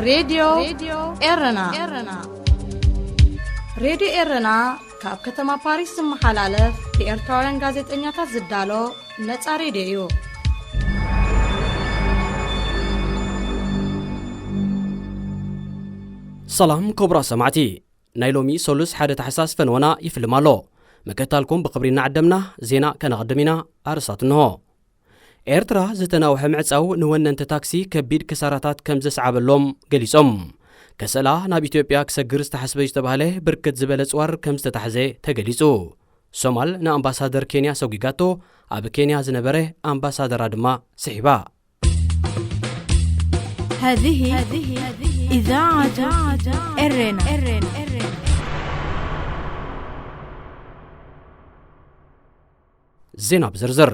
ሬድዮ ኤረና። ሬድዮ ኤረና ካብ ከተማ ፓሪስ ዝመሓላለፍ ብኤርትራውያን ጋዜጠኛታት ዝዳሎ ነጻ ሬድዮ እዩ። ሰላም ክቡራት ሰማዕቲ፣ ናይ ሎሚ ሰሉስ ሓደ ታሕሳስ ፈነወና ይፍልም ኣሎ። መከታልኩም ብኽብሪ እናዓደምና ዜና ከነቐድም ኢና። ኣርእስታት እንሆ። ኤርትራ ዝተናውሐ ምዕጻው ንወነንቲ ታክሲ ከቢድ ክሳራታት ከም ዘስዓበሎም ገሊጾም። ከሰላ ናብ ኢትዮጵያ ክሰግር ዝተሓስበ ዝተባህለ ብርክት ዝበለ ጽዋር ከም ዝተታሕዘ ተገሊጹ። ሶማል ንኣምባሳደር ኬንያ ሰጒጋቶ፣ ኣብ ኬንያ ዝነበረ ኣምባሳደራ ድማ ስሒባ። هذه إذاعة إرنا. ዜና ብዝርዝር።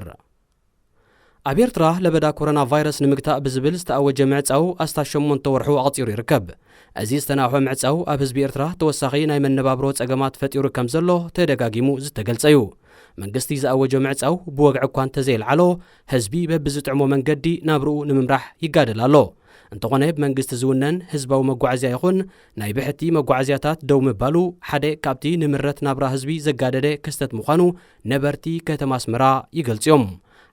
ኣብ ኤርትራ ለበዳ ኮሮና ቫይረስ ንምግታእ ብዝብል ዝተኣወጀ ምዕጻው ኣስታት ሸሞንተ ወርሑ ኣቕጺሩ ይርከብ። እዚ ዝተናውሐ ምዕጻው ኣብ ህዝቢ ኤርትራ ተወሳኺ ናይ መነባብሮ ጸገማት ፈጢሩ ከም ዘሎ ተደጋጊሙ ዝተገልጸ እዩ። መንግስቲ ዝኣወጆ ምዕጻው ብወግዒ እኳ እንተዘየልዓሎ፣ ህዝቢ በብዝጥዕሞ መንገዲ ናብርኡ ንምምራሕ ይጋደል ኣሎ። እንተኾነ ብመንግስቲ ዝውነን ህዝባዊ መጓዓዝያ ይኹን ናይ ብሕቲ መጓዓዝያታት ደው ምባሉ ሓደ ካብቲ ንምረት ናብራ ህዝቢ ዘጋደደ ክስተት ምዃኑ ነበርቲ ከተማ ኣስመራ ይገልጹ እዮም።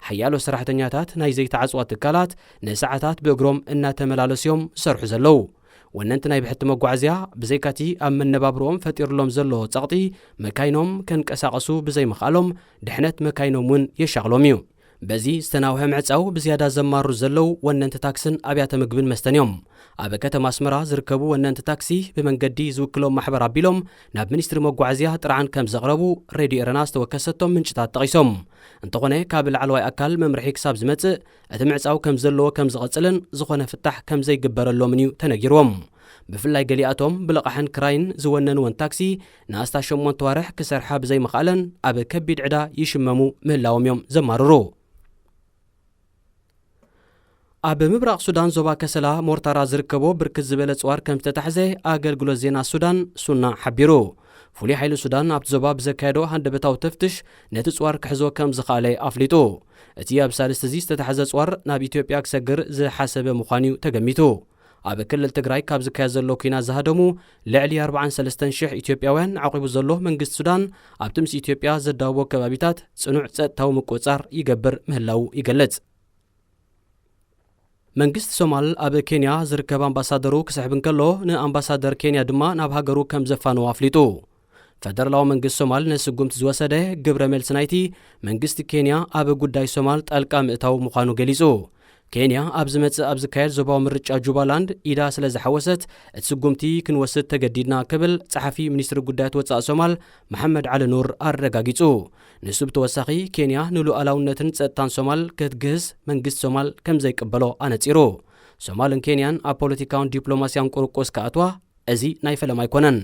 ሓያሎ ሰራሕተኛታት ናይ ዘይተዓጽዋ ትካላት ንሰዓታት ብእግሮም እናተመላለሱ እዮም ዝሰርሑ ዘለዉ። ወነንቲ ናይ ብሕቲ መጓዓዝያ ብዘይካቲ ኣብ መነባብሮኦም ፈጢርሎም ዘሎ ጸቕጢ፣ መካይኖም ከንቀሳቐሱ ብዘይምኽኣሎም ድሕነት መካይኖም እውን የሻቕሎም እዩ። በዚ ዝተናውሐ ምዕጻው ብዝያዳ ዘማርሩ ዘለዉ ወነንቲ ታክስን ኣብያተ ምግብን መስተን እዮም። ኣብ ከተማ ኣስመራ ዝርከቡ ወነንቲ ታክሲ ብመንገዲ ዝውክሎም ማሕበር ኣቢሎም ናብ ሚኒስትሪ መጓዓዝያ ጥርዓን ከም ዘቕረቡ ሬድዮ ኤረና ዝተወከሰቶም ምንጭታት ጠቒሶም። እንተኾነ ካብ ላዕለዋይ ኣካል መምርሒ ክሳብ ዝመጽእ እቲ ምዕጻው ከም ዘለዎ ከም ዝቐጽልን ዝኾነ ፍታሕ ከም ዘይግበረሎምን እዩ ተነጊርዎም። ብፍላይ ገሊኣቶም ብልቓሕን ክራይን ዝወነንወን ታክሲ ንኣስታት ሸሞንተ ዋርሕ ክሰርሓ ብዘይምኽኣለን ኣብ ከቢድ ዕዳ ይሽመሙ ምህላዎም እዮም ዘማርሩ። ኣብ ምብራቕ ሱዳን ዞባ ከሰላ ሞርታራ ዝርከቦ ብርክት ዝበለ ጽዋር ከም ዝተታሕዘ ኣገልግሎት ዜና ሱዳን ሱና ሓቢሩ። ፍሉይ ሓይሊ ሱዳን ኣብቲ ዞባ ብዘካየዶ ሃንደበታዊ ተፍትሽ ነቲ ጽዋር ክሕዞ ከም ዝኸኣለ ኣፍሊጡ። እቲ ኣብ ሳልስቲ እዚ ዝተታሕዘ ጽዋር ናብ ኢትዮጵያ ክሰግር ዝሓሰበ ምዃኑ እዩ ተገሚቱ። ኣብ ክልል ትግራይ ካብ ዝካየድ ዘሎ ኲናት ዝሃደሙ ልዕሊ ኣርባዓን ሰለስተን ሽሕ ኢትዮጵያውያን ዓቒቡ ዘሎ መንግስቲ ሱዳን ኣብቲ ምስ ኢትዮጵያ ዘዳውቦ ከባቢታት ጽኑዕ ጸጥታዊ ምቁጽጻር ይገብር ምህላዉ ይገልጽ። መንግስቲ ሶማል ኣብ ኬንያ ዝርከብ ኣምባሳደሩ ክስሕብ እንከሎ፣ ንኣምባሳደር ኬንያ ድማ ናብ ሃገሩ ከም ዘፋነዎ ኣፍሊጡ። ፈደራላዊ መንግስቲ ሶማል ንስጉምቲ ዝወሰደ ግብረ መልሲ ናይቲ መንግስቲ ኬንያ ኣብ ጉዳይ ሶማል ጣልቃ ምእታው ምዃኑ ገሊጹ። ኬንያ ኣብ ዝመጽእ ኣብ ዝካየድ ዞባዊ ምርጫ ጁባላንድ ኢዳ ስለ ዝሓወሰት፣ እቲ ስጉምቲ ክንወስድ ተገዲድና ክብል ጸሓፊ ሚኒስትሪ ጉዳያት ወጻኢ ሶማል መሓመድ ዓሊ ኑር ኣረጋጊጹ። ንሱ ብተወሳኺ፣ ኬንያ ንሉኣላውነትን ጸጥታን ሶማል ክትግህስ መንግስቲ ሶማል ከም ዘይቅበሎ ኣነጺሩ። ሶማልን ኬንያን ኣብ ፖለቲካውን ዲፕሎማስያውን ቁርቁስ ክኣትዋ እዚ ናይ ፈለማ ኣይኮነን።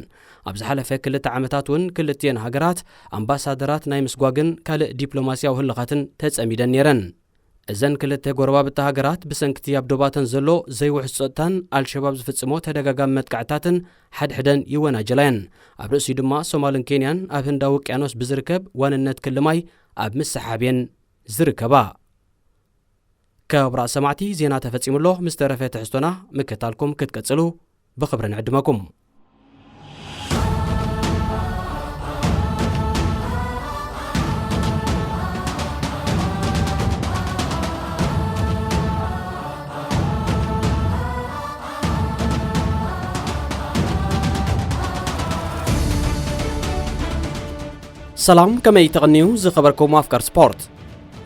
ኣብ ዝሓለፈ ክልተ ዓመታት እውን ክልቲኤን ሃገራት ኣምባሳደራት ናይ ምስጓግን ካልእ ዲፕሎማስያዊ ህልኻትን ተጸሚደን ነይረን። እዘን ክልተ ጎረባብቲ ሃገራት ብሰንክቲ ኣብ ዶባተን ዘሎ ዘይውሑስ ጸጥታን ኣልሸባብ ዝፍጽሞ ተደጋጋሚ መጥቃዕታትን ሓድሕደን ይወናጀላ እየን። ኣብ ርእሲኡ ድማ ሶማልን ኬንያን ኣብ ህንዳዊ ውቅያኖስ ብዝርከብ ዋንነት ክሊ ማይ ኣብ ምስሓብ እየን ዝርከባ። ክቡራት ሰማዕቲ፣ ዜና ተፈጺሙ ኣሎ። ምስ ተረፈ ትሕዝቶና ምክታልኩም ክትቀጽሉ ብኽብሪ ንዕድመኩም። ሰላም፣ ከመይ ተቐንዩ ዝኸበርኩም ኣፍቀር ስፖርት?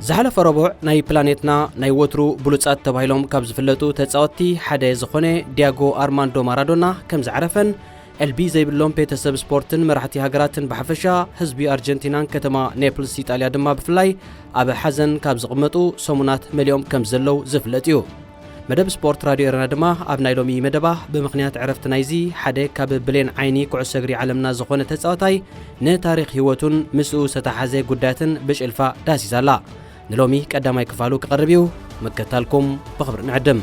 ዝሓለፈ ረቡዕ ናይ ፕላኔትና ናይ ወትሩ ብሉጻት ተባሂሎም ካብ ዝፍለጡ ተጻወትቲ ሓደ ዝኾነ ዲያጎ ኣርማንዶ ማራዶና ከም ዝዓረፈን፣ ዕልቢ ዘይብሎም ቤተሰብ ስፖርትን መራሕቲ ሃገራትን ብሓፈሻ፣ ህዝቢ ኣርጀንቲናን ከተማ ኔፕልስ ኢጣልያ ድማ ብፍላይ ኣብ ሓዘን ካብ ዝቕመጡ ሰሙናት መሊኦም ከም ዘለዉ ዝፍለጥ እዩ። መደብ ስፖርት ራድዮ ኤረና ድማ ኣብ ናይ ሎሚ መደባ ብምኽንያት ዕረፍቲ ናይዚ ሓደ ካብ ብሌን ዓይኒ ኩዕሶ እግሪ ዓለምና ዝኾነ ተጻዋታይ ንታሪኽ ህይወቱን ምስኡ ዝተተሓሓዘ ጉዳያትን ብጭልፋ ዳሲሳ ኣላ። ንሎሚ ቀዳማይ ክፋሉ ክቐርብ እዩ። ምክታልኩም ብኽብሪ ንዕድም።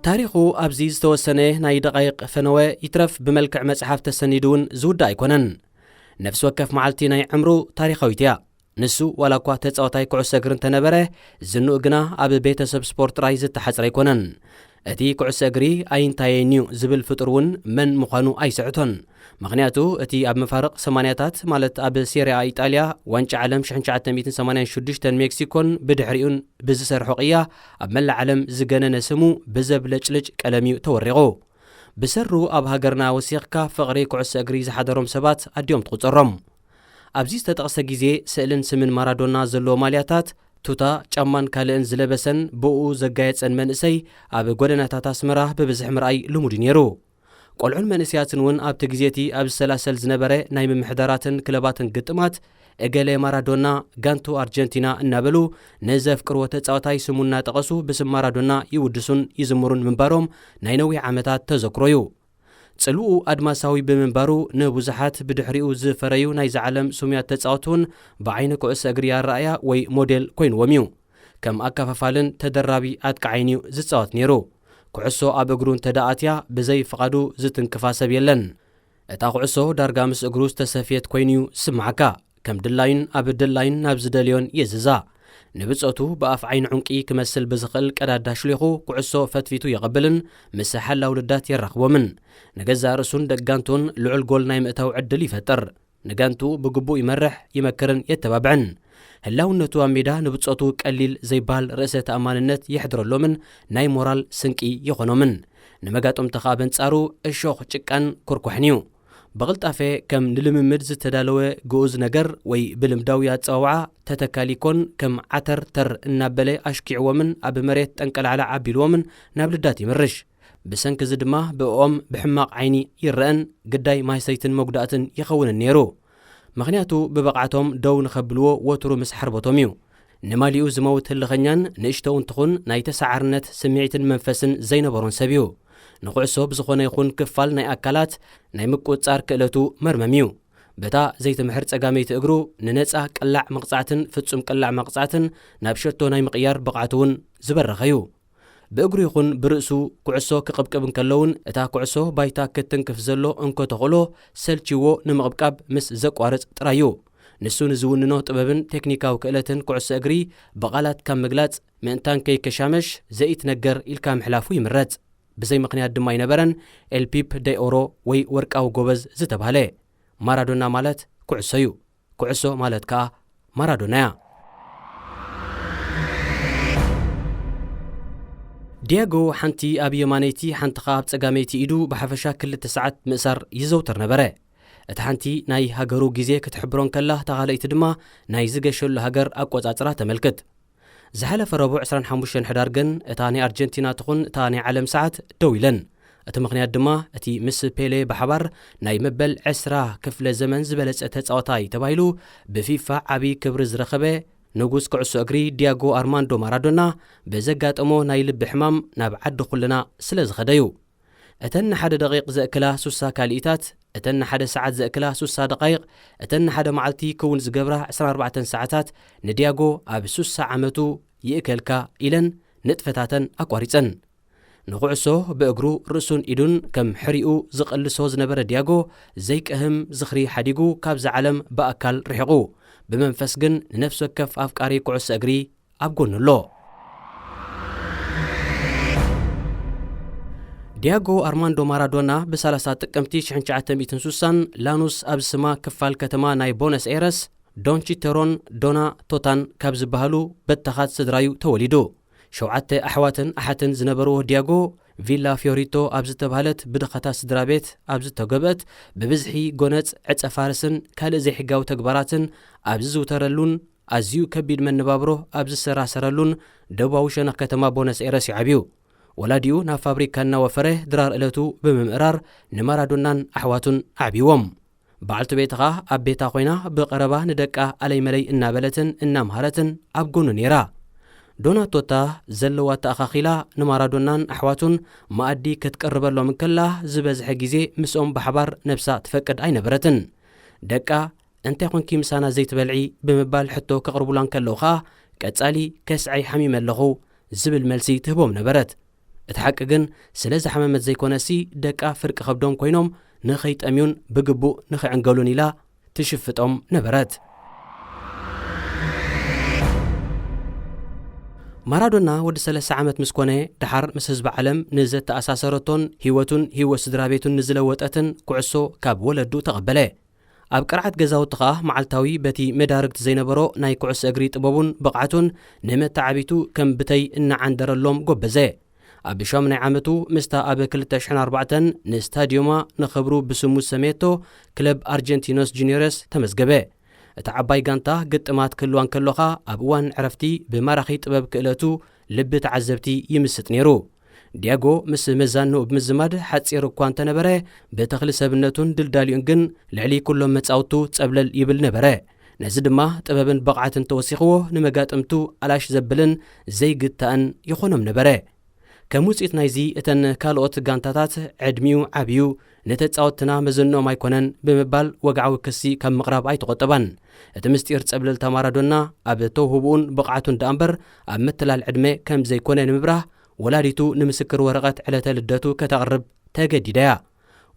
ታሪኹ ኣብዚ ዝተወሰነ ናይ ደቓይቕ ፈነወ ይትረፍ ብመልክዕ መጽሓፍ ተሰኒዱ እውን ዝውዳእ ኣይኮነን። ነፍሲ ወከፍ መዓልቲ ናይ ዕምሩ ታሪኻዊት እያ። ንሱ ዋላ እኳ ተጻዋታይ ኩዕሶ እግሪ እንተነበረ፣ ዝንኡ ግና ኣብ ቤተሰብ ስፖርት ጥራይ ዝተሓጽረ ኣይኮነን። እቲ ኩዕሶ እግሪ ኣይንታየን እዩ ዝብል ፍጡር እውን መን ምዃኑ ኣይስሕቶን። ምኽንያቱ፣ እቲ ኣብ መፋርቕ ሰማንያታት፣ ማለት ኣብ ሴሪኣ ኢጣልያ ዋንጫ ዓለም ሽሕን ትሽዓተ ሚእትን ሰማንያን ሽዱሽተን ሜክሲኮን ብድሕሪኡን ብዝሰርሖ ቅያ ኣብ መላእ ዓለም ዝገነነ ስሙ ብዘብለጭልጭ ቀለም እዩ ተወሪቑ። ብሰሩ ኣብ ሃገርና ወሲኽካ ፍቕሪ ኩዕሶ እግሪ ዝሓደሮም ሰባት ኣድዮም ትቑጸሮም። ኣብዚ ዝተጠቕሰ ግዜ ስእልን ስምን ማራዶና ዘለዎ ማልያታት፣ ቱታ፣ ጫማን ካልእን ዝለበሰን ብኡ ዘጋየጸን መንእሰይ ኣብ ጎደናታት ኣስመራ ብብዝሒ ምርኣይ ልሙድ እዩ ነይሩ። ቆልዑን መንእሰያትን እውን ኣብቲ ግዜ እቲ ኣብ ዝሰላሰል ዝነበረ ናይ ምምሕዳራትን ክለባትን ግጥማት፣ "እገሌ ማራዶና፣ ጋንቱ ኣርጀንቲና" እናበሉ ንዘፍቅርዎ ተጻዋታይ ስሙ እናጠቐሱ ብስም ማራዶና ይውድሱን ይዝምሩን ምንባሮም ናይ ነዊሕ ዓመታት ተዘክሮ እዩ። ጽልውኡ ኣድማሳዊ ብምንባሩ፣ ንብዙሓት ብድሕሪኡ ዝፈረዩ ናይዛ ዓለም ስሙያት ተጻወትቲ እውን ብዓይኒ ኩዕሶ እግሪ ኣረኣእያ ወይ ሞዴል ኮይንዎም እዩ። ከም ኣከፋፋልን ተደራቢ ኣጥቃዓይን እዩ ዝጻወት ነይሩ። ኩዕሶ ኣብ እግሩ እንተ ደኣ ኣትያ፣ ብዘይ ፍቓዱ ዝትንክፋ ሰብ የለን። እታ ኩዕሶ ዳርጋ ምስ እግሩ ዝተሰፍየት ኮይኑ እዩ ዝስምዓካ። ከም ድላዩን ኣብ ድላዩን ናብ ዝደልዮን የእዝዛ። ንብጾቱ ብኣፍ ዓይኒ ዑንቂ ክመስል ብዝኽእል ቀዳዳ ሽሊኹ ኩዕሶ ፈትፊቱ የቐብልን ምስ ሓላው ልዳት የራኽቦምን። ንገዛእ ርእሱን ደቂ ጋንቱን ልዑል ጎል ናይ ምእታው ዕድል ይፈጥር። ንጋንቱ ብግቡእ ይመርሕ፣ ይመክርን የተባብዕን። ህላውነቱ ኣብ ሜዳ ንብጾቱ ቀሊል ዘይበሃል ርእሰ ተኣማንነት የሕድረሎምን ናይ ሞራል ስንቂ ይኾኖምን። ንመጋጥምቱ ኸኣ በንጻሩ እሾኽ ጭቃን ኩርኳሕን እዩ። ብቕልጣፈ ከም ንልምምድ ዝተዳለወ ግኡዝ ነገር ወይ ብልምዳዊ ኣጸዋውዓ ተተካሊ ኮን ከም ዓተር ተር እናበለ ኣሽኪዕዎምን ኣብ መሬት ጠንቀላዕላዕ ኣቢልዎምን ናብ ልዳት ይምርሽ። ብሰንኪ እዚ ድማ ብእኦም ብሕማቕ ዓይኒ ይረአን ግዳይ ማህሰይትን መጉዳእትን ይኸውንን ነይሩ። ምኽንያቱ ብብቕዓቶም ደው ንኸብልዎ ወትሩ ምስ ሓርበቶም እዩ። ንማሊኡ ዝመውት ህልኸኛን ንእሽቶውን ትኹን ናይ ተሰዓርነት ስምዒትን መንፈስን ዘይነበሮን ሰብ እዩ። ንኹዕሶ ብዝኾነ ይኹን ክፋል ናይ ኣካላት ናይ ምቁጽጻር ክእለቱ መርመም እዩ። በታ ዘይትምሕር ጸጋመይቲ እግሩ ንነጻ ቅላዕ መቕጻዕትን ፍጹም ቅላዕ መቕጻዕትን ናብ ሸቶ ናይ ምቕያር ብቕዓቱ እውን ዝበረኸ እዩ። ብእግሩ ይኹን ብርእሱ ኩዕሶ ክቕብቅብ እንከሎ እውን እታ ኩዕሶ ባይታ ክትንክፍ ዘሎ እንኮ ተኽእሎ ሰልችዎ ንምቕብቃብ ምስ ዘቋርጽ ጥራይ እዩ። ንሱ ንዝውንኖ ጥበብን ቴክኒካዊ ክእለትን ኩዕሶ እግሪ ብቓላት ካብ ምግላጽ ምእንታን ከይከሻመሽ ዘይትነገር ኢልካ ምሕላፉ ይምረጽ። ብዘይ ምኽንያት ድማ ኣይነበረን ኤል ፒፕ ደይ ኦሮ ወይ ወርቃዊ ጎበዝ ዝተባህለ። ማራዶና ማለት ኩዕሶ እዩ። ኩዕሶ ማለት ከኣ ማራዶና እያ። ዲያጎ ሓንቲ ኣብ የማነይቲ ሓንቲ ኸኣ ኣብ ጸጋመይቲ ኢዱ ብሓፈሻ ክልተ ሰዓት ምእሳር ይዘውተር ነበረ። እታ ሓንቲ ናይ ሃገሩ ግዜ ክትሕብሮ እንከላ፣ እታ ካልኣይቲ ድማ ናይ ዝገሸሉ ሃገር ኣቆጻጽራ ተመልክት። ዝሓለፈ ረቡዕ ዕስራን ሓሙሽተን ሕዳር ግን እታ ናይ ኣርጀንቲና ትኹን እታ ናይ ዓለም ሰዓት ደው ኢለን። እቲ ምኽንያት ድማ እቲ ምስ ፔሌ ብሓባር ናይ መበል ዕስራ ክፍለ ዘመን ዝበለጸ ተጻዋታይ ተባሂሉ ብፊፋ ዓቢ ክብሪ ዝረኸበ ንጉስ ኩዕሶ እግሪ ዲያጎ ኣርማንዶ ማራዶና ብዘጋጠሞ ናይ ልቢ ሕማም ናብ ዓዲ ኩልና ስለ ዝኸደ እዩ። እተን ንሓደ ደቂቕ ዘእክላ ሱሳ ካልኢታት፣ እተን ንሓደ ሰዓት ዘእክላ ሱሳ ደቓይቕ፣ እተን ንሓደ መዓልቲ ክውን ዝገብራ ዕስራን ኣርባዕተን ሰዓታት ንዲያጎ ኣብ ሱሳ ዓመቱ ይእከልካ ኢለን ንጥፈታተን ኣቋሪጸን። ንኹዕሶ ብእግሩ ርእሱን ኢዱን ከም ሕሪኡ ዝቐልሶ ዝነበረ ዲያጎ፣ ዘይቀህም ዝኽሪ ሓዲጉ ካብዛ ዓለም ብኣካል ርሒቑ፣ ብመንፈስ ግን ንነፍሲ ወከፍ ኣፍቃሪ ኩዕሶ እግሪ ኣብ ጎኑ ኣሎ። ዲያጎ ኣርማንዶ ማራዶና ብ30 ጥቅምቲ ሽሕን ትሽዓተ ሚእትን ሱሳን ላኑስ ኣብ ዝስማ ክፋል ከተማ ናይ ቦነስ ኤረስ፣ ዶን ቺተሮን ዶና ቶታን ካብ ዝበሃሉ በተኻት ስድራዩ ተወሊዱ። ሸውዓተ ኣሕዋትን ኣሓትን ዝነበርዎ ዲያጎ፣ ቪላ ፊዮሪቶ ኣብ ዝተባህለት ብድኻታት ስድራ ቤት ኣብ ዝተገበአት፣ ብብዝሒ ጎነጽ፣ ዕጸ ፋርስን ካልእ ዘይሕጋዊ ተግባራትን ኣብ ዝዝውተረሉን ኣዝዩ ከቢድ መነባብሮ ኣብ ዝሰራሰረሉን ደቡባዊ ሸነኽ ከተማ ቦነስ ኤረስ እዩ ዓብዩ። ወላዲኡ ናብ ፋብሪካ እናወፈረ ድራር ዕለቱ ብምምእራር ንማራዶናን ኣሕዋቱን ኣዕብይዎም። በዓልቲ ቤት ኸኣ ኣብ ቤታ ኮይና ብቐረባ ንደቃ ኣለይ መለይ እናበለትን እናምሃረትን ኣብ ጎኑ ነይራ። ዶናቶታ ዘለዋ ተኣኻኺላ ንማራዶናን ኣሕዋቱን መኣዲ ክትቅርበሎም እንከላ፣ ዝበዝሐ ግዜ ምስኦም ብሓባር ነብሳ ትፈቅድ ኣይነበረትን። ደቃ "እንታይ ኾንኪ ምሳና ዘይትበልዒ?" ብምባል ሕቶ ከቕርቡላ እንከለዉ ኸኣ፣ ቀጻሊ "ከስዐይ ሓሚመ ኣለኹ" ዝብል መልሲ ትህቦም ነበረት። እቲ ሓቂ ግን፣ ስለ ዝሓመመት ዘይኮነሲ፣ ደቃ ፍርቂ ከብዶም ኮይኖም ንኸይጠምዩን ብግቡእ ንኸይዕንገሉን ኢላ ትሽፍጦም ነበረት። ማራዶና ወዲ ሰለሳ ዓመት ምስ ኮነ፣ ደሓር ምስ ህዝቢ ዓለም ንዘተኣሳሰረቶን ህይወቱን ህይወት ስድራ ቤቱን ንዝለወጠትን ኩዕሶ ካብ ወለዱ ተቐበለ። ኣብ ቅርዓት ገዛውቲ ኸኣ መዓልታዊ በቲ መዳርግቲ ዘይነበሮ ናይ ኩዕሶ እግሪ ጥበቡን ብቕዓቱን ንመተዓቢቱ ከም ብተይ እናዓንደረሎም ጎበዘ። ኣብ ሻሙናይ ዓመቱ ምስታ ኣብ ክልተ ሽሕን ኣርባዕተን ንስታድዮማ ንኽብሩ ብስሙ ዝሰመየቶ ክለብ ኣርጀንቲኖስ ጁኒዮርስ ተመዝገበ። እታ ዓባይ ጋንታ ግጥማት ክህልዋ እንከሎኻ ኣብ እዋን ዕረፍቲ ብማራኺ ጥበብ ክእለቱ ልቢ ተዓዘብቲ ይምስጥ ነይሩ። ዲያጎ ምስ መዛንኡ ብምዝማድ ሓጺር እኳ እንተነበረ፣ ብተኽሊ ሰብነቱን ድልዳሊኡን ግን ልዕሊ ኩሎም መጻውቱ ጸብለል ይብል ነበረ። ነዚ ድማ ጥበብን ብቕዓትን ተወሲኽዎ ንመጋጥምቱ ኣላሽ ዘብልን ዘይግታእን ይኾኖም ነበረ። ከም ውጽኢት ናይዚ እተን ካልኦት ጋንታታት ዕድሚኡ ዓብዩ፣ ንተጻወትትና መዘንኦም ኣይኮነን ብምባል ወግዓዊ ክሲ ካብ ምቕራብ ኣይተቖጠባን። እቲ ምስጢር ጸብለልታ ማራዶና ኣብ ተውህቦኡን ብቕዓቱን ደኣ እምበር ኣብ ምትላል ዕድመ ከም ዘይኮነ ንምብራህ ወላዲቱ ንምስክር ወረቐት ዕለተ ልደቱ ከተቕርብ ተገዲዳ እያ።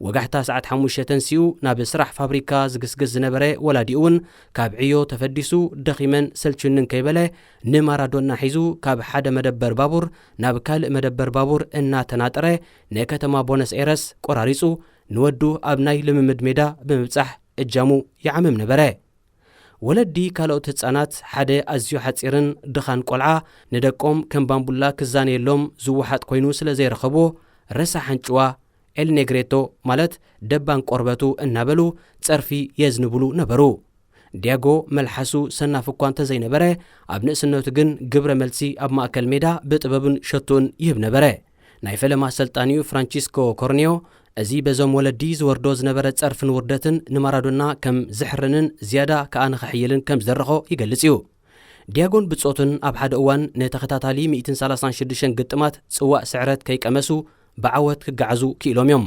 ወጋሕታ ሰዓት ሓሙሽተ ተንሲኡ ናብ ስራሕ ፋብሪካ ዝግስግስ ዝነበረ ወላዲኡ እውን ካብ ዕዮ ተፈዲሱ ደኺመን ሰልችንን ከይበለ ንማራዶና ሒዙ ካብ ሓደ መደበር ባቡር ናብ ካልእ መደበር ባቡር እናተናጠረ ንከተማ ቦነስ ኤረስ ቆራሪጹ ንወዱ ኣብ ናይ ልምምድ ሜዳ ብምብጻሕ እጃሙ ይዓምም ነበረ። ወለዲ ካልኦት ህጻናት ሓደ ኣዝዩ ሓጺርን ድኻን ቆልዓ ንደቆም ከም ባምቡላ ክዛነየሎም ዝወሓጥ ኮይኑ ስለ ዘይረኸብዎ ረሳሕ ኣንጭዋ፣ ኤል ኔግሬቶ ማለት ደባን ቆርበቱ እናበሉ ጸርፊ የዝንብሉ ነበሩ። ዲያጎ መልሓሱ ሰናፍ እኳ እንተዘይነበረ፣ ኣብ ንእስነቱ ግን ግብረ መልሲ ኣብ ማእከል ሜዳ ብጥበብን ሸቶኡን ይህብ ነበረ። ናይ ፈለማ ኣሰልጣኒኡ ፍራንቺስኮ ኮርኒዮ፣ እዚ በዞም ወለዲ ዝወርዶ ዝነበረ ጸርፍን ውርደትን ንማራዶና ከም ዝሕርንን ዝያዳ ከኣ ንኸሕይልን ከም ዝደረኾ ይገልጽ እዩ። ዲያጎን ብጾቱን ኣብ ሓደ እዋን ንተኸታታሊ ሚእትን ሰላሳን ሽዱሽተን ግጥማት ጽዋእ ስዕረት ከይቀመሱ ብዓወት ክገዓዙ ክኢሎም እዮም።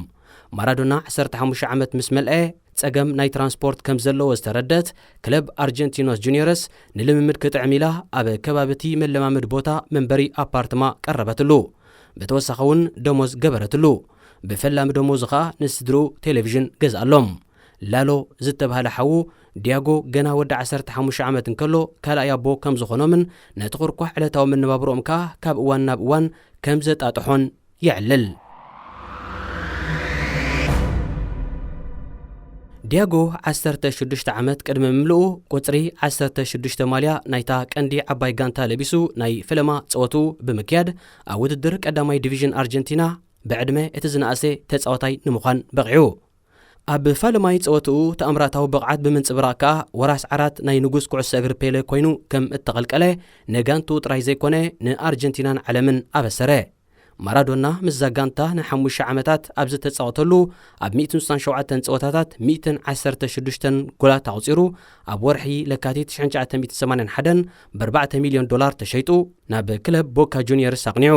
ማራዶና ዓሰርተ ሓሙሽተ ዓመት ምስ መልአ፣ ጸገም ናይ ትራንስፖርት ከም ዘለዎ ዝተረደት ክለብ ኣርጀንቲኖስ ጁኒዮርስ ንልምምድ ክጥዕም ኢላ ኣብ ከባቢ እቲ መለማመዲ ቦታ መንበሪ ኣፓርትማ ቀረበትሉ። ብተወሳኺ እውን ደሞዝ ገበረትሉ። ብፈላሚ ደሞዙ ኸኣ ንስድርኡ ቴሌቪዥን ገዝኣሎም። ላሎ ዝተባህለ ሓዉ ዲያጎ ገና ወዲ ዓሰርተ ሓሙሽተ ዓመት እንከሎ ካልኣይ ኣቦ ከም ዝኾኖምን ነቲ ኹርኳሕ ዕለታዊ መነባብሮኦም ከኣ ካብ እዋን ናብ እዋን ከም ዘጣጥሖን የዕልል። ዲያጎ ዓሰርተ ሽዱሽተ ዓመት ቅድሚ ምምልኡ፣ ቁጽሪ ዓሰርተ ሽዱሽተ ማልያ ናይታ ቀንዲ ዓባይ ጋንታ ለቢሱ ናይ ፈለማ ጸወትኡ ብምክያድ፣ ኣብ ውድድር ቀዳማይ ዲቪዥን ኣርጀንቲና ብዕድመ እቲ ዝነኣሰ ተጻዋታይ ንምዃን በቒዑ። ኣብ ፈለማይ ጸወትኡ ተኣምራታዊ ብቕዓት ብምንጽብራቕ ከኣ፣ ወራስ ዓራት ናይ ንጉስ ኩዕሶ እግሪ ፔለ ኮይኑ ከም እተቐልቀለ፣ ንጋንትኡ ጥራይ ዘይኮነ ንኣርጀንቲናን ዓለምን ኣበሰረ። ማራዶና ምስዛ ጋንታ ንሓሙሽተ ዓመታት ኣብ ዝተጻወተሉ፣ ኣብ ሚእትን ስሳን ሸውዓተን ጸወታታት ሚእትን ዓሰርተ ሽዱሽተን ጎላት ኣቑጺሩ፣ ኣብ ወርሒ ለካቲት ሽሕን ትሽዓተ ሚእትን ሰማንያን ሓደን ብኣርባዕተ ሚልዮን ዶላር ተሸይጡ ናብ ክለብ ቦካ ጁኒየርስ ኣቕኒዑ።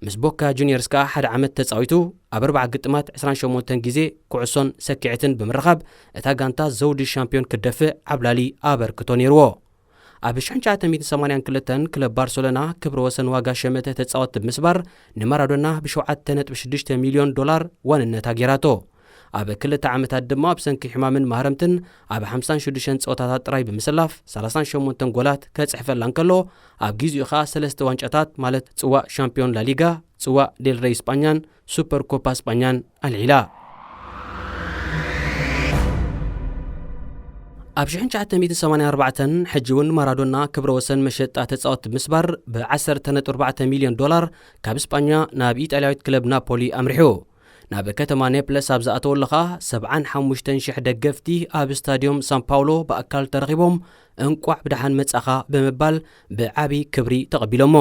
ምስ ቦካ ጁኒየርስ ከኣ ሓደ ዓመት ተጻዊቱ፣ ኣብ ኣርባዓ ግጥማት ዕስራን ሸሞንተን ግዜ ኩዕሶን ሰኪዐትን ብምርኻብ፣ እታ ጋንታ ዘውዲ ሻምፒዮን ክትደፍእ ዓብላሊ ኣበርክቶ ነይርዎ። ኣብ ሽሕን ትሽዓተ ሚእትን ሰማንያን ክልተን ክለብ ባርሰሎና ክብረ ወሰን ዋጋ ሸመተ ተጻወትቲ ብምስባር፣ ንማራዶና ብሸውዓተ ነጥቢ ሽዱሽተ ሚልዮን ዶላር ዋንነታ ገይራቶ። ኣብ ክልተ ዓመታት ድማ ብሰንኪ ሕማምን ማህረምትን ኣብ ሓምሳን ሽዱሽተን ጸወታታት ጥራይ ብምስላፍ፣ ሰላሳን ሸሞንተን ጎላት ከጽሕፈላ እንከሎ፣ ኣብ ጊዜኡ ኸኣ ሰለስተ ዋንጫታት ማለት ጽዋእ ሻምፒዮን ላሊጋ፣ ጽዋእ ዴል ሬይ ስጳኛን ሱፐር ኮፓ ስጳኛን ኣልዒላ። ኣብ ሽሕን ትሽዓተ ሚእትን ሰማንያን ኣርባዕተን ሕጂ እውን ማራዶና ክብረ ወሰን መሸጣ ተጻወትቲ ብምስባር ብዓሰርተ ነጥቢ ኣርባዕተ ሚልዮን ዶላር ካብ ስጳኛ ናብ ኢጣልያዊት ክለብ ናፖሊ ኣምሪሑ። ናብ ከተማ ኔፕለስ ኣብ ዝኣተወሉ ኸኣ ሰብዓን ሓሙሽተን ሽሕ ደገፍቲ ኣብ ስታድዮም ሳን ፓውሎ ብኣካል ተረኺቦም እንቋዕ ብደሓን መጻኻ ብምባል ብዓቢ ክብሪ ተቐቢሎሞ።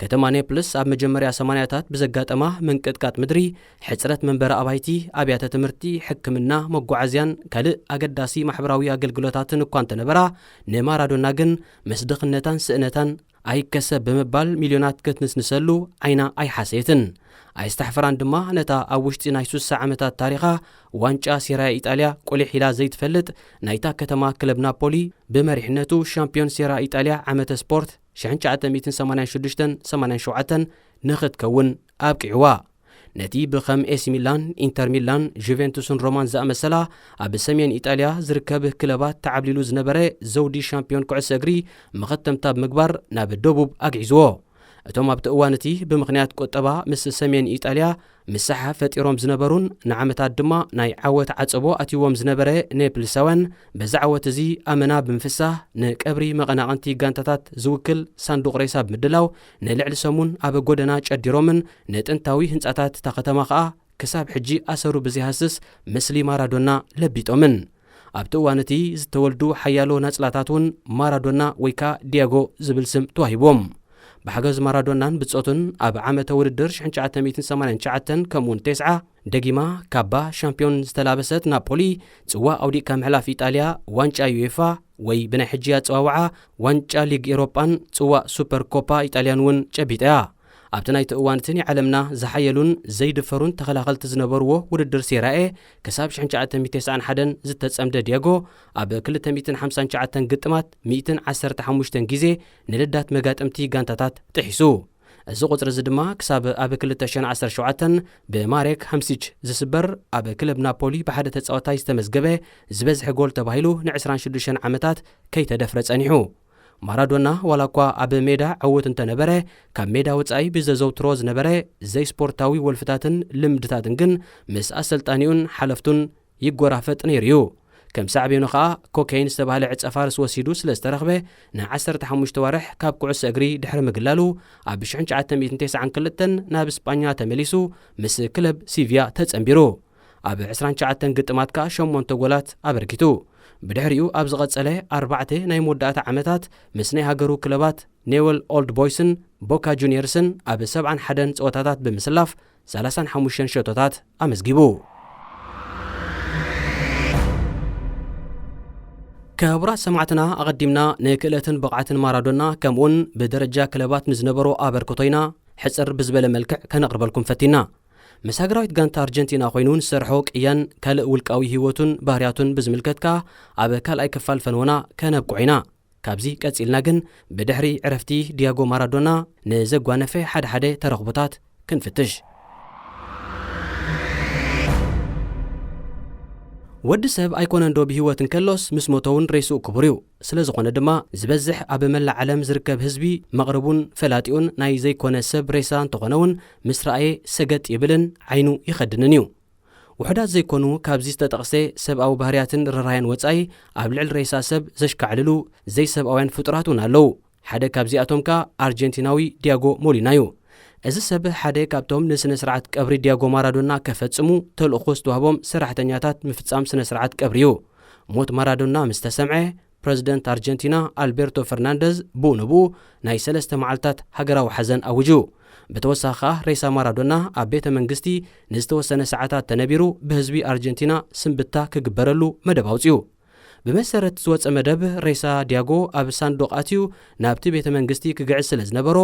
ከተማ ኔፕልስ ኣብ መጀመርያ ሰማንያታት ብዘጋጠማ ምንቅጥቃጥ ምድሪ፣ ሕጽረት መንበሪ ኣባይቲ፣ ኣብያተ ትምህርቲ፣ ሕክምና፣ መጓዓዝያን ካልእ ኣገዳሲ ማሕበራዊ ኣገልግሎታትን እኳ እንተነበራ፣ ንማራዶና ግን ምስ ድኽነታን ስእነታን ኣይከሰብ ብምባል ሚልዮናት ክትንስንሰሉ ዓይና ኣይሓሰየትን። ኣይስተሕፈራን ድማ ነታ ኣብ ውሽጢ ናይ ሱሳ ዓመታት ታሪኻ ዋንጫ ሴርያ ኢጣልያ ቁሊሕ ኢላ ዘይትፈልጥ ናይታ ከተማ ክለብ ናፖሊ ብመሪሕነቱ ሻምፒዮን ሴራ ኢጣልያ ዓመተ ስፖርት ሽሕን ትሽዓተ ሚእትን ሰማንያን ሽዱሽተን ሰማንያን ሸውዓተን ንኽትከውን ኣብቂዕዋ። ነቲ ብኸም ኤሲ ሚላን፣ ኢንተር ሚላን፣ ጁቬንቱስን ሮማን ዝኣመሰላ ኣብ ሰሜን ኢጣልያ ዝርከብ ክለባት ተዓብሊሉ ዝነበረ ዘውዲ ሻምፒዮን ኩዕሶ እግሪ መኸተምታ ብምግባር ናብ ደቡብ ኣግዒዝዎ። እቶም ኣብቲ እዋን እቲ ብምኽንያት ቁጠባ ምስ ሰሜን ኢጣልያ ምስሓ ፈጢሮም ዝነበሩን ንዓመታት ድማ ናይ ዓወት ዓጸቦ ኣትይዎም ዝነበረ ኔፕልሳውያን፣ በዚ ዓወት እዚ ኣመና ብምፍሳህ፣ ንቀብሪ መቐናቕንቲ ጋንታታት ዝውክል ሳንዱቕ ሬሳ ብምድላው፣ ንልዕሊ ሰሙን ኣብ ጎደና ጨዲሮምን ንጥንታዊ ህንጻታት እታ ከተማ ከኣ ክሳብ ሕጂ ኣሰሩ ብዘይሃስስ ምስሊ ማራዶና ለቢጦምን። ኣብቲ እዋን እቲ ዝተወልዱ ሓያሎ ናጽላታት እውን ማራዶና ወይ ከኣ ዲያጎ ዝብል ስም ተዋሂብዎም። ብሓገዝ ማራዶናን ብጾቱን ኣብ ዓመተ ውድድር ሽሕን ትሽዓተ ሚእትን ሰማንያን ትሽዓተን ከምኡውን ተስዓ ደጊማ ካባ ሻምፒዮን ዝተላበሰት ናፖሊ፣ ጽዋ ኣውዲቕካ ምሕላፍ ኢጣልያ፣ ዋንጫ ዩኤፋ ወይ ብናይ ሕጂ ኣጸዋውዓ ዋንጫ ሊግ ኤሮጳን ጽዋ ሱፐር ኮፓ ኢጣልያን እውን ጨቢጣ እያ። ኣብቲ ናይቲ እዋን እቲ ናይ ዓለምና ዝሓየሉን ዘይድፈሩን ተኸላኸልቲ ዝነበርዎ ውድድር ሴራኤ፣ ክሳብ ሽሕን ትሽዓተ ሚእትን ተስዓን ሓደን ዝተጸምደ ዲያጎ፣ ኣብ ክልተ ሚእትን ሓምሳን ትሽዓተን ግጥማት ሚእትን ዓሰርተ ሓሙሽተን ግዜ ንልዳት መጋጥምቲ ጋንታታት ጥሒሱ። እዚ ቁጽሪ እዚ ድማ ክሳብ ኣብ ክልተ ሽሕን ዓሰርተ ሸውዓተን ብማሬክ ሃምሲች ዝስበር፣ ኣብ ክለብ ናፖሊ ብሓደ ተጻዋታይ ዝተመዝገበ ዝበዝሐ ጎል ተባሂሉ ንዕስራን ሽዱሽተን ዓመታት ከይተደፍረ ጸኒሑ። ማራዶና ዋላ እኳ ኣብ ሜዳ ዕዉት እንተነበረ፣ ካብ ሜዳ ወጻኢ ብዘዘውትሮ ዝነበረ ዘይስፖርታዊ ወልፍታትን ልምድታትን ግን ምስ ኣሰልጣኒኡን ሓለፍቱን ይጎራፈጥ ነይሩ እዩ። ከም ሳዕቤኑ ከኣ ኮኬይን ዝተባህለ ዕጸ ፋርስ ወሲዱ ስለ ዝተረኽበ፣ ንዓሰርተ ሓሙሽተ ዋርሕ ካብ ኩዕሶ እግሪ ድሕሪ ምግላሉ፣ ኣብ ሽሕን ትሽዓተ ሚእትን ተስዓን ክልተን ናብ ስጳኛ ተመሊሱ ምስ ክለብ ሲቪያ ተጸንቢሩ። ኣብ ዕስራን ትሽዓተን ግጥማት ከኣ ሸሞንተ ጎላት ኣበርኪቱ። ብድሕሪኡ ኣብ ዝቐጸለ ኣርባዕተ ናይ መወዳእታ ዓመታት ምስ ናይ ሃገሩ ክለባት ኔወል ኦልድ ቦይስን ቦካ ጁኒየርስን ኣብ ሰብዓን ሓደን ጸወታታት ብምስላፍ ሰላሳን ሓሙሽተን ሸቶታት ኣመዝጊቡ። ክቡራት ሰማዕትና፣ ኣቐዲምና ንክእለትን ብቕዓትን ማራዶና ከምኡውን ብደረጃ ክለባት ንዝነበሮ ኣበርክቶ ኢና ሕጽር ብዝበለ መልክዕ ከነቕርበልኩም ፈቲና። ምስ ሃገራዊት ጋንታ ኣርጀንቲና ኮይኑ ንዝሰርሖ ቅያን ካልእ ውልቃዊ ህይወቱን ባህርያቱን ብዝምልከት ከኣ ኣብ ካልኣይ ክፋል ፈንወና ከነብቅዖ ኢና። ካብዚ ቀጺልና ግን ብድሕሪ ዕረፍቲ ዲያጎ ማራዶና ንዘጓነፈ ሓደ ሓደ ተረኽቦታት ክንፍትሽ። ወዲ ሰብ ኣይኮነን ዶ ብህይወት እንከሎስ ምስ ሞተ እውን ሬስኡ ክቡር እዩ። ስለ ዝኾነ ድማ ዝበዝሕ ኣብ መላእ ዓለም ዝርከብ ህዝቢ መቕርቡን ፈላጢኡን ናይ ዘይኮነ ሰብ ሬሳ እንተኾነ እውን ምስ ረኣየ ሰገጥ ይብልን ዓይኑ ይኸድንን እዩ። ውሑዳት ዘይኮኑ ካብዚ ዝተጠቕሰ ሰብኣዊ ባህርያትን ርህራሄን ወጻኢ ኣብ ልዕሊ ሬሳ ሰብ ዘሽካዕልሉ ዘይሰብኣውያን ፍጡራት እውን ኣለዉ። ሓደ ካብዚኣቶም ከኣ ኣርጀንቲናዊ ዲያጎ ሞሊና እዩ። እዚ ሰብ ሓደ ካብቶም ንስነ ስርዓት ቀብሪ ዲያጎ ማራዶና ከፈጽሙ ተልእኾ ዝተዋህቦም ሰራሕተኛታት ምፍጻም ስነ ስርዓት ቀብሪ እዩ። ሞት ማራዶና ምስ ተሰምዐ፣ ፕረዚደንት ኣርጀንቲና ኣልቤርቶ ፈርናንደዝ ብኡ ንብኡ ናይ ሰለስተ መዓልታት ሃገራዊ ሓዘን ኣዊጁ። ብተወሳኺ ከኣ ሬሳ ማራዶና ኣብ ቤተ መንግስቲ ንዝተወሰነ ሰዓታት ተነቢሩ ብህዝቢ ኣርጀንቲና ስንብታ ክግበረሉ መደብ ኣውጺኡ። ብመሰረት ዝወጸ መደብ፣ ሬሳ ዲያጎ ኣብ ሳንዱቕ ኣትዩ ናብቲ ቤተ መንግስቲ ክግዕዝ ስለ ዝነበሮ፣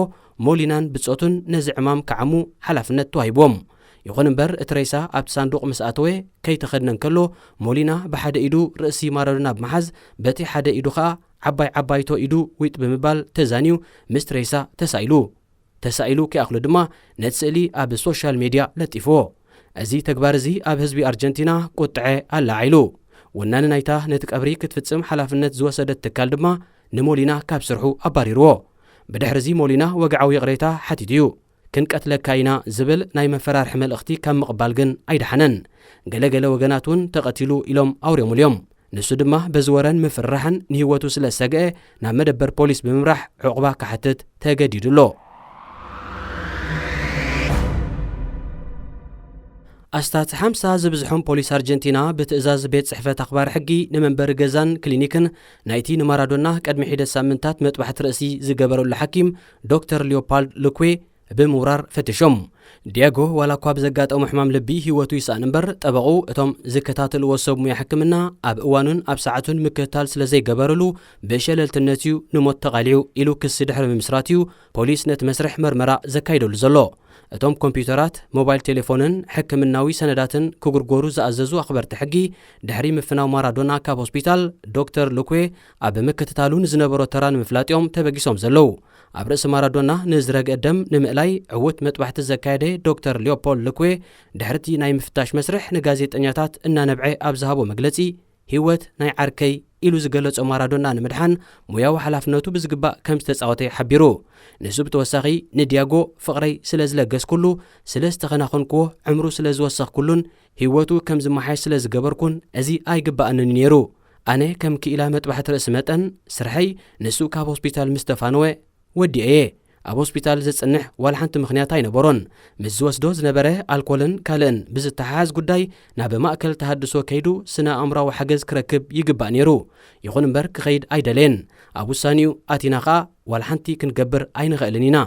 ሞሊናን ብጾቱን ነዚ ዕማም ክዓሙ ሓላፍነት ተዋሂብዎም። ይኹን እምበር፣ እቲ ሬሳ ኣብቲ ሳንዱቕ ምስ ኣተወ፣ ከይተኸድነ እንከሎ፣ ሞሊና ብሓደ ኢዱ ርእሲ ማራዶና ብምሓዝ፣ በቲ ሓደ ኢዱ ኸኣ ዓባይ ዓባይቶ ኢዱ ዊጥ ብምባል ተዛንዩ ምስቲ ሬሳ ተሳኢሉ። ተሳኢሉ ከይኣኽሎ ድማ ነቲ ስእሊ ኣብ ሶሻል ሜድያ ለጢፍዎ። እዚ ተግባር እዚ ኣብ ህዝቢ ኣርጀንቲና ቁጥዐ ኣለዓዒሉ። ወናኒ ናይታ ነቲ ቀብሪ ክትፍጽም ሓላፍነት ዝወሰደት ትካል ድማ ንሞሊና ካብ ስርሑ ኣባሪርዎ። ብድሕሪ እዚ ሞሊና ወግዓዊ ይቕሬታ ሓቲቱ እዩ። ክንቀትለካ ኢና ዝብል ናይ መፈራርሒ መልእኽቲ ካብ ምቕባል ግን ኣይደሓነን። ገለ ገለ ወገናት እውን ተቐቲሉ ኢሎም ኣውርዮምሉ እዮም። ንሱ ድማ በዚ ወረን ምፍርራሕን ንህይወቱ ስለ ዝሰግአ ናብ መደበር ፖሊስ ብምምራሕ ዕቑባ ክሓትት ተገዲዱ ኣሎ። ኣስታት ሓምሳ ዝብዝሖም ፖሊስ ኣርጀንቲና ብትእዛዝ ቤት ጽሕፈት ኣኽባሪ ሕጊ ንመንበሪ ገዛን ክሊኒክን ናይቲ ንማራዶና ቅድሚ ሒደት ሳምንታት መጥባሕቲ ርእሲ ዝገበረሉ ሓኪም ዶክተር ሊዮፓልድ ልኩዌ ብምውራር ፈቲሾም። ዲያጎ ዋላ እኳ ብዘጋጠሞ ሕማም ልቢ ህይወቱ ይስኣን እምበር፣ ጠበቑ እቶም ዝከታተልዎ ሰብ ሙያ ሕክምና ኣብ እዋኑን ኣብ ሰዓቱን ምክትታል ስለ ዘይገበረሉ ብሸለልትነት እዩ ንሞት ተቓሊዑ ኢሉ ክሲ ድሕሪ ምምስራት እዩ ፖሊስ ነቲ መስርሕ መርመራ ዘካይደሉ ዘሎ። እቶም ኮምፒውተራት፣ ሞባይል ቴሌፎንን ሕክምናዊ ሰነዳትን ክጉርጎሩ ዝኣዘዙ ኣኽበርቲ ሕጊ፣ ድሕሪ ምፍናው ማራዶና ካብ ሆስፒታል፣ ዶክተር ሉኩዌ ኣብ ምክትታሉ ንዝነበሮ ተራ ንምፍላጥ እዮም ተበጊሶም ዘለዉ። ኣብ ርእሲ ማራዶና ንዝረግአ ደም ንምእላይ ዕዉት መጥባሕቲ ዘካየደ ዶክተር ሊዮፖል ልኩዌ፣ ድሕሪቲ ናይ ምፍታሽ መስርሕ ንጋዜጠኛታት እናነብዐ ኣብ ዝሃቦ መግለጺ፣ ህይወት ናይ ዓርከይ ኢሉ ዝገለጾ ማራዶና ንምድሓን ሞያዊ ሓላፍነቱ ብዝግባእ ከም ዝተጻወተ ሓቢሩ። ንሱ ብተወሳኺ ንዲያጎ ፍቕረይ ስለ ዝለገስኩሉ፣ ስለ ዝተኸናኸንክዎ፣ ዕምሩ ስለ ዝወሰኽኩሉን ህይወቱ ከም ዝመሓየሽ ስለ ዝገበርኩን እዚ ኣይግባኣንን ነይሩ። ኣነ ከም ክኢላ መጥባሕቲ ርእሲ መጠን ስርሐይ ንሱ ካብ ሆስፒታል ምስ ተፋነወ ወዲኤ እየ። ኣብ ሆስፒታል ዘጽንሕ ዋላ ሓንቲ ምኽንያት ኣይነበሮን። ምስ ዝወስዶ ዝነበረ ኣልኮልን ካልእን ብዝተሓሓዝ ጉዳይ ናብ ማእከል ተሃድሶ ከይዱ ስነ ኣእምራዊ ሓገዝ ክረክብ ይግባእ ነይሩ። ይኹን እምበር ክኸይድ ኣይደለየን። ኣብ ውሳኔኡ ኣቲና ኸኣ ዋላ ሓንቲ ክንገብር ኣይንኽእልን ኢና።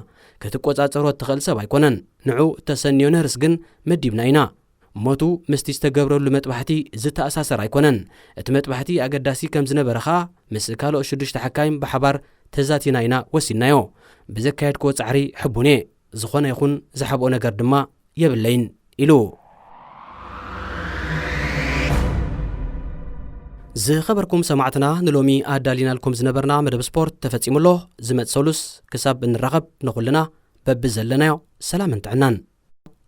ክትቆጻጸሮ እትኽእል ሰብ ኣይኮነን። ንዑ እተሰንዮ ነርስ ግን መዲብና ኢና። ሞቱ ምስቲ ዝተገብረሉ መጥባሕቲ ዝተኣሳሰር ኣይኮነን። እቲ መጥባሕቲ ኣገዳሲ ከም ዝነበረ ኸኣ ምስ ካልኦት ሽዱሽተ ሓካይም ብሓባር ተዛቲና ኢና ወሲድናዮ። ብዘካየድክዎ ጻዕሪ ሕቡን እየ። ዝኾነ ይኹን ዝሓብኦ ነገር ድማ የብለይን ኢሉ። ዝኸበርኩም ሰማዕትና ንሎሚ ኣዳሊናልኩም ዝነበርና መደብ ስፖርት ተፈጺሙ ኣሎ። ዝመጽእ ሰሉስ ክሳብ እንራኸብ ንኹልና በብዘለናዮ ሰላምን ጥዕናን።